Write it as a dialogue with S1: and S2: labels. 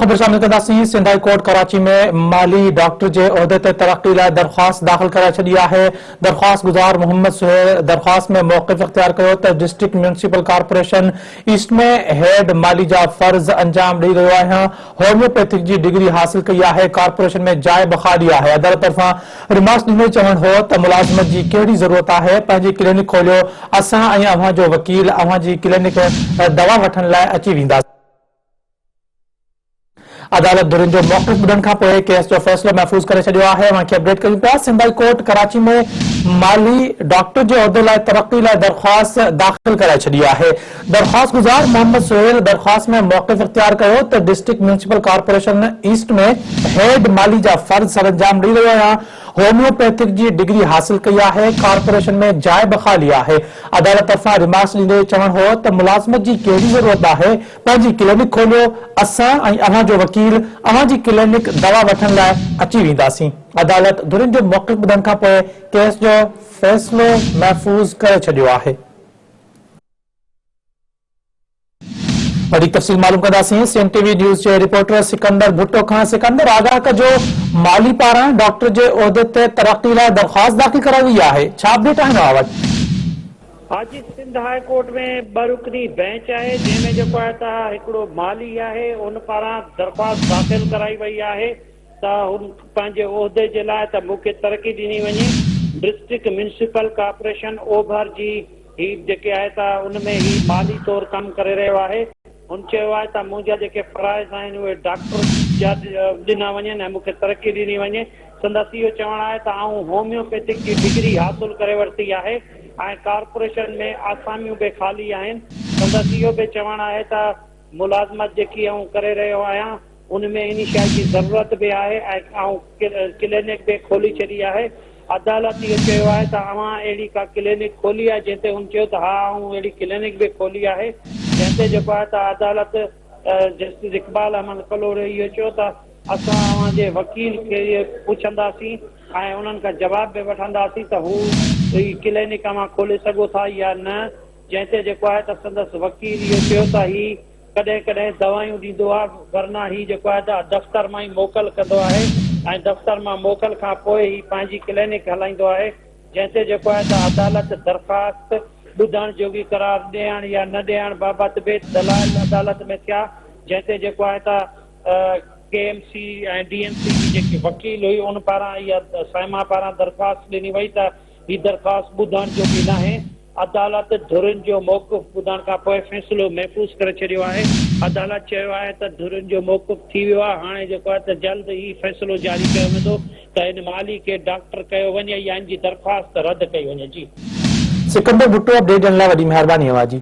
S1: خبر شامل ڪنداسين، سنڌ هاء ڪورٽ ڪراچي ۾ مالي ڊاڪٽر جي عهدي تي ترقي لاء درخواست داخل ڪرائي ڇڏي آهي، درخواست گذار محمد سهيل درخواست ۾ موقف اختيار ڪيو ته district municipal corporation east ۾ head مالي جا فرض انجام ڏئي رهيو آهيان، هوميوپيٿڪ جي ڊگري حاصل ڪئي آهي، ڪارپوريشن ۾ جاء به خالي آهي، عدالت طرفان ريمارڪس ڏيندي چوڻ هو ته ملازمت جي ڪهڙي ضرورت آهي، پنهنجي ڪلينڪ کوليو، اسان ۽ اوهان جو وڪيل اوهان جي ڪلينڪ دوا وٺڻ لاء اچي وينداسين. عدالت ڌرين جو موقف ٻڌڻ کانپوء ڪيس جو فيصلو محفوظ ڪري ڇڏيو آهي. اوهان کي اپڊيٽ ڪريون پيا سنڌ هاء ڪورٽ ڪراچي ۾ مالي ڊاڪٽر جي عهدي لاء ترقي لاء درخواست داخل ڪرائي ڇڏي آهي. درخواست گذار محمد سهيل درخواست ۾ موقف اختيار ڪيو ته district municipal corporation east ۾ head مالي جا فرض سرانجام ڏئي رهيو آهيان، هوميوپيٿڪ جي ڊگري حاصل ڪئي آهي، ڪارپوريشن ۾ جاء به خالي آهي. عدالت طرفان ريمارڪس ڏيندي چوڻ هو ته ملازمت جي ڪهڙي ضرورت آهي، پنهنجي ڪلينڪ کوليو، اسان ۽ اوهان جو وڪيل اوهان جي ڪلينڪ دوا وٺڻ لاء اچي وينداسين. عدالت ڌرين جو موقف ٻڌڻ کانپوء ڪيس جو فيصلو محفوظ ڪري ڇڏيو آهي. وڌيڪ تفصيل معلوم ڪنداسين سين ٽي وي نيوز جي رپورٽر سڪندر ڀٽو کان سڪندر آگاهه ڪجو مالي پاران ڊاڪٽر جي عهدي تي ترقي لاء درخواست داخل ڪرائي وئي آهي ڇا اپڊيٽ آهن اوهان وٽ؟
S2: اڄ سنڌ هاء ڪورٽ ۾ ٻه رڪني بئنچ آهي جنهن ۾ جيڪو آهي ته هڪڙو مالي آهي ان پاران درخواست داخل ڪرائي وئي آهي ته هن پنهنجي عهدي جي لاء ته مون کي ترقي ڏني وڃي ڊسٽرڪٽ ميونسپل ڪارپوريشن اوڀر جي هي جيڪي آهي ته ان ۾ هي مالي طور ڪم ڪري رهيو آهي. هن چيو آهي ته منهنجا جيڪي فرائض آهن اهي ڊاڪٽر جا ڏنا وڃن ۽ مون کي ترقي ڏني وڃي. سندس اهو چوڻ آهي ته آئون هوميوپيٿڪ جي ڊگري حاصل ڪري ورتي آهي ۽ ڪارپوريشن ۾ آساميون به خالي آهن. سندس اهو به چوڻ آهي ته ملازمت جيڪي آئون ڪري رهيو آهيان ان ۾ انهي شيء جي ضرورت به آهي ۽ آئون ڪلينڪ به کولي ڇڏي آهي. عدالت اهو چيو آهي ته اوهان اهڙي ڪا ڪلينڪ کولي آهي جنهن تي هن چيو ته ها آئون اهڙي ڪلينڪ به کولي آهي جنهن تي جيڪو آهي ته عدالت جسٽس اقبال احمد ڪلهوڙو اهو چيو ته اسان اوهان جي وڪيل کي پڇنداسين ۽ انهن کان جواب به وٺنداسين ته هو هي ڪلينڪ اوهان کولي سگهو ٿا يا نه جنهن تي جيڪو آهي ته سندس وڪيل اهو چيو ته هي ڪڏهن ڪڏهن دوائيون ڏيندو آ ورنه هي جيڪو آهي ته دفتر مان ئي موڪل ڪندو آهي ۽ دفتر مان موڪل کان پوء هي پنهنجي ڪلينڪ هلائيندو آهي جنهن تي جيڪو آهي ته عدالت درخواست ٻڌڻ جوڳي قرار ڏيڻ يا نه ڏيڻ بابت به دلائل عدالت ۾ ٿيا جنهن تي جيڪو آهي ته K M C ۽ D M C جي جيڪي وڪيل هئي ان پاران اها سائما پاران درخواست ڏني وئي ته هي درخواست ٻڌڻ جوڳي ناهي. عدالت ڌرين جو موقف ٻڌڻ کانپوء فيصلو محفوظ ڪري ڇڏيو آهي. عدالت چيو آهي ته ڌرين جو موقف ٿي ويو آهي، هاڻي جيڪو آهي ته جلد ئي فيصلو جاري ڪيو ويندو ته ان مالي کي ڊاڪٽر ڪيو وڃي يا ان جي درخواست رد ڪئي وڃي. جي.
S1: سڪندر ڀٽو اپڊيٽ ڏيڻ لاء وڏي مهرباني اوهان جي.